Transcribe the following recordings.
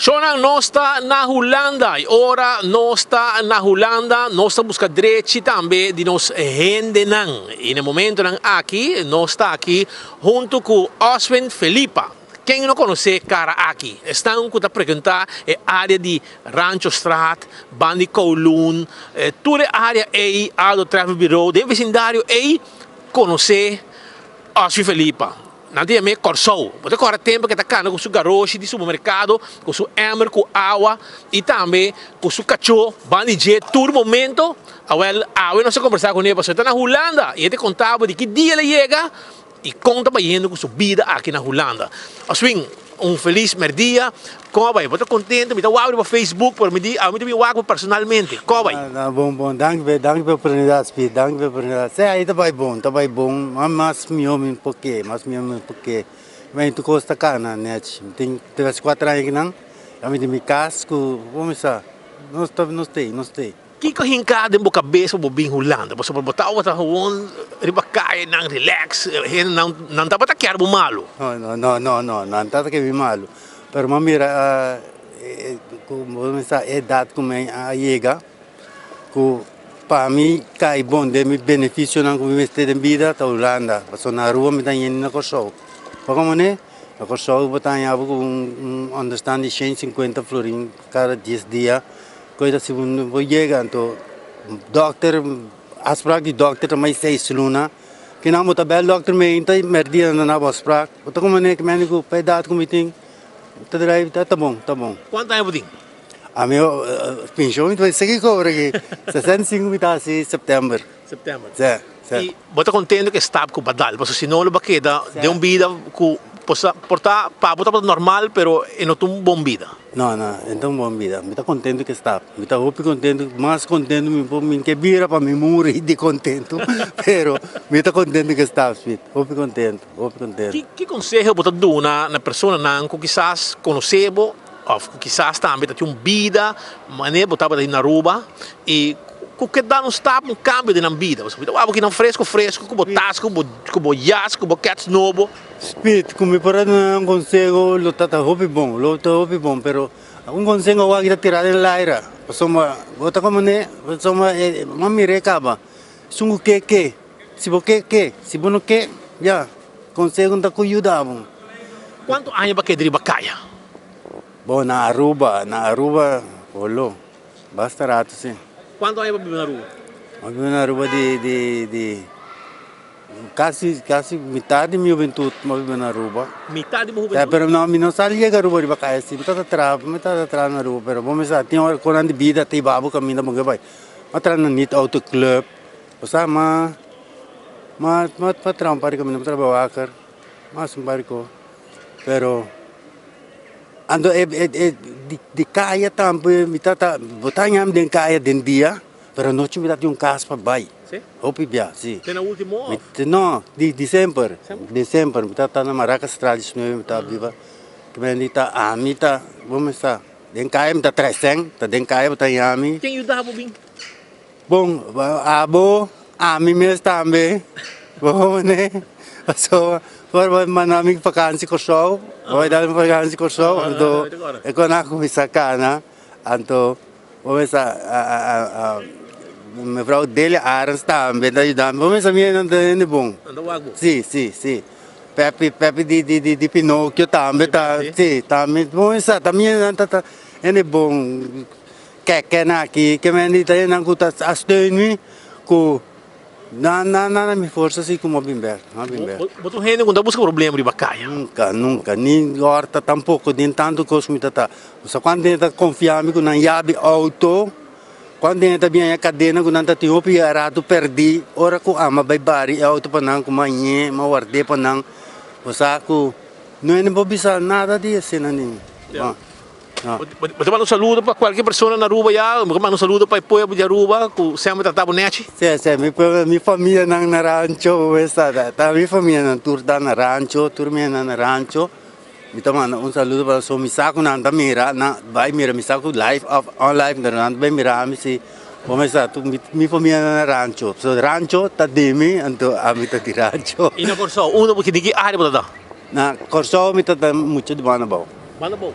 Shonnan nos ta na Hulanda y ora nos ta na Hulanda nos ta busca drechi tambe di nos hendenan y na e momentonan aki nos ta aki hunto cu Oswin Felipa. Ken no conoce cara aki? Esnan cu ta frecuenta e area di Ranchostraat, Bandi Kowloon, tur e area ey, Aldo Travel Bureau, den vecindario ey conoce Oswin Felipa. Nan ta yam'é Kòrsou. Bo ta kòrda tempu ku e ta kana ku su garoshi di supermerkado, ku su èmer ku awa i tambe ku su kachó ban di dje tur momento? Awèl, awe nos ta kombersá kuné pasobra e ta na Hulanda i e ta konta bo di ki dia el a yega i kon ta bayendo ku su bida aki na Hulanda. Oswin, un felis mèrdia. Kon a bai? Bo ta kontentu? Mi ta wak riba Facebook, pero mi di awe mi ta bin wak bo personalmente. Kon a bai? Bon, bon. Danki p'e, danki p'e oportunidat, Speed. Danki p'e oportunidat. Sè, ei ta bai bon, ta bai bon. Ma mas mihó mi por ke, mas mihó mi por ke. Mi tur kos ta kana nèchi. Mi tin tres, kuater aña akinan. Ya mi tin mi kas ku, kuminsá, nos ta, nos t'ei, nos t'ei. Kiko hinká den bo kabes pa bo bin Hulanda? Pasobra bo tabata gewoon riba kayenan relax, hendenan nan tabata kier bo malu. No, no, no, no, no, nan tabata kier mi malu. Pero mi a mira ku bo mester sa edat ku mi a yega ku pa mi kai bon den mi benefisionan ku mi mester den bida ta Hulanda. Pasobra na Aruba mi ta yendo na Kòrsou. Por komo ne? Na Kòrsou bo ta haña bo ku un understand di shen sinkuenta florin kada dies dia. Koe si bo yega anto dokter afspraak di dokter ta mai seis luna kinan bo ta bel dokter meinta i merdia nan ta duna bo afspraak bo ta kuma neke mende ku pa edat ku mi tin ta drai ta bon ta bon. Kuantu aña bo tin? Ami penshon mi ta bai sigui kobra aki 65 mi ta hasi september. September. Si si. I bo ta kontento ku e stap ku bo a dal pasobra si no lo bo a keda den un bida ku por ta pa bo tabata normal pero e no ta un bon bida. No, no, e no ta un bon bida. Mi ta kontentu ku e stap. Mi ta hopi kontentu, mas kontentu mi por, mi ke bira pa mi muri di kontentu, pero mi ta kontentu ku e stap, Smith. Hopi kontentu, hopi kontentu. Ki ki konseho bo ta duna na personanan ku kisas konosé bo òf ku kisas tambe ta tin un bida manera bo tabata na Aruba i ku ke dal un stap, un kambio den nan bida? Pasobra mi ta wak bo kinan fresku fresku ku bo tas, ku bo ku bo jas, ku bo kèts nobo. Speed, ku mi por a duna un konseho lo ta ta hopi bon, lo ta hopi bon, pero un konseho awor ta tira den laira, pasobra bo ta komo ne, pasobra e bo a mira e kaba, esun ku ke ke, si bo ke ke, si bo no ke, ya, konseho no ta ku yuda bo. Kuantu aña bo a keda riba kaya? Bo na Aruba, na Aruba, holo, basta rato si. Kuantu aña bo a biba na Aruba? Mi a biba na Aruba di di di. Casi casi mitad di mi hubentud mi a biba na Aruba. Mitad di bo hubentud? Pero no, mi no sa yega Aruba riba caya si. Mi tabata traha, mi tabata traha na Aruba, pero bo mi sa tin ora conan di bida ta hiba bo caminda bo ke bai. Mi a traha na Niet Auto Club, bo sa ma ma ma traha un par di caminda, mi a traha bewaker, mas un par di cos, pero anto e e di caya tambe mi tabata, bo ta haña mi den caya den dia. Pero anochi mi ta tin un kas pa bai. Sí? Hopi bia, sí. Te na ultimo of? No, di di semper. Di semper. Mi ta ta na Maracasstraat 19 mi ta biba. Kimendi ta ami ta, bo mi sa, den kaya mi ta trae sèn, ta den kaya bo ta yami. Ken yuda bo bin? Bon, abo, ami mes tambe. Bo ne? Pasobra for bo manda mi vakansi Kòrsou, bo bai dal mi vakansi Kòrsou, anto e kon a kuminsá kana, anto. Bo mester a mevrouw Delia Arends tambe ta yuda mi. Bo mester mi nan ta hende bon. Nan ta wak bo? Si, si, si. Pepi, Pepi di di di di Pinocchio tambe ta, si, tambe. Bo mester ta mi nan ta ta hende bon. Keken aki, ke men di ta hende nan ku ta a steun mi ku Nan nan nan mi forsa si ku mo bin bek, mo bin bek. Bo ta un hende ku no ta buska problema riba kaya? Nunka, nunka, ni horta tampoko, den tantu kos ku mi ta ta. Pasobra kuantu hende ta konfia mi ku nan yabi outo, kuantu hende ta bin haña kadena ku nan ta tin hopi ratu pèrdí, ora ku ama bai bari e outo pa nan ku mi a ñe, mi a ward'é pa nan, bo sa ku no hende por bisa nada di esei nan. Bo ta manda un saludo pa cualkier persona na Aruba ya? Bo ta manda un saludo pa e pueblo di Aruba cu semper ta trata bo nechi? Si, si, mi pueblo, mi famianan na rancho, bo sa, ta mi famianan tur ta na rancho, tur mi nan na rancho. Mi ta manda un saludo pa so mi sa cu nan ta mira, nan bai mira mi sa cu live of on live, pero nan ta bai mira mi si, bo me sa, mi famianan na rancho. So rancho ta di mi, anto ami ta di rancho. I na Kòrsou, unda bo, di ki área bo ta ta? Na Kòrsou mi ta ta mucho di Banda Bou. Banda Bou?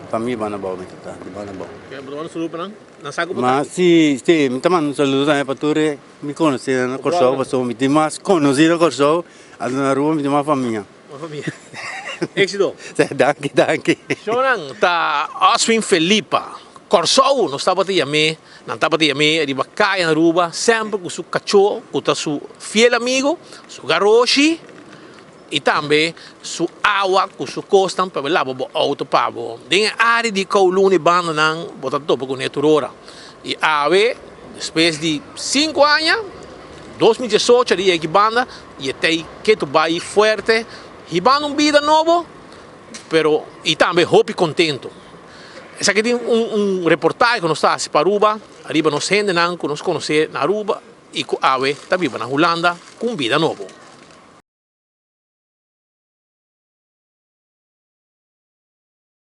Famia Banda Abou mi ta ta, di Banda Abou. Bo ta manda un saludo pa nan? Nan sa ku bo ta? Si, si, mi ta manda un saludo tambe pa tur e mi konosí na Kòrsou, pasobra mi tin mas konosí na Kòrsou, anto na Aruba mi tin mas famia. Mas famia. Éxito. Danki, danki. Shownan ta Oswin Felipa. Kòrsou nos tabata yam'é, nan tabata yam'é riba kaya na Aruba, semper ku su kachó ku ta su fiel amigo, su garoshi i tambe su awa ku su kosnan pa bo laba bo outo pa bo. Den e área di Kowloon i bandanan bo ta topa kuné tur ora. I awe, despues di sinku aña, 2018 a di yega aki banda i e tei ketu bai fuerte, hibando un bida nobo, pero i tambe hopi contento. Esaki tin un un reportahe cu nos ta haci pa Aruba ariba nos hendenan cu nos conoce na Aruba y cu awe ta biba na Hulanda cu un bida nobo.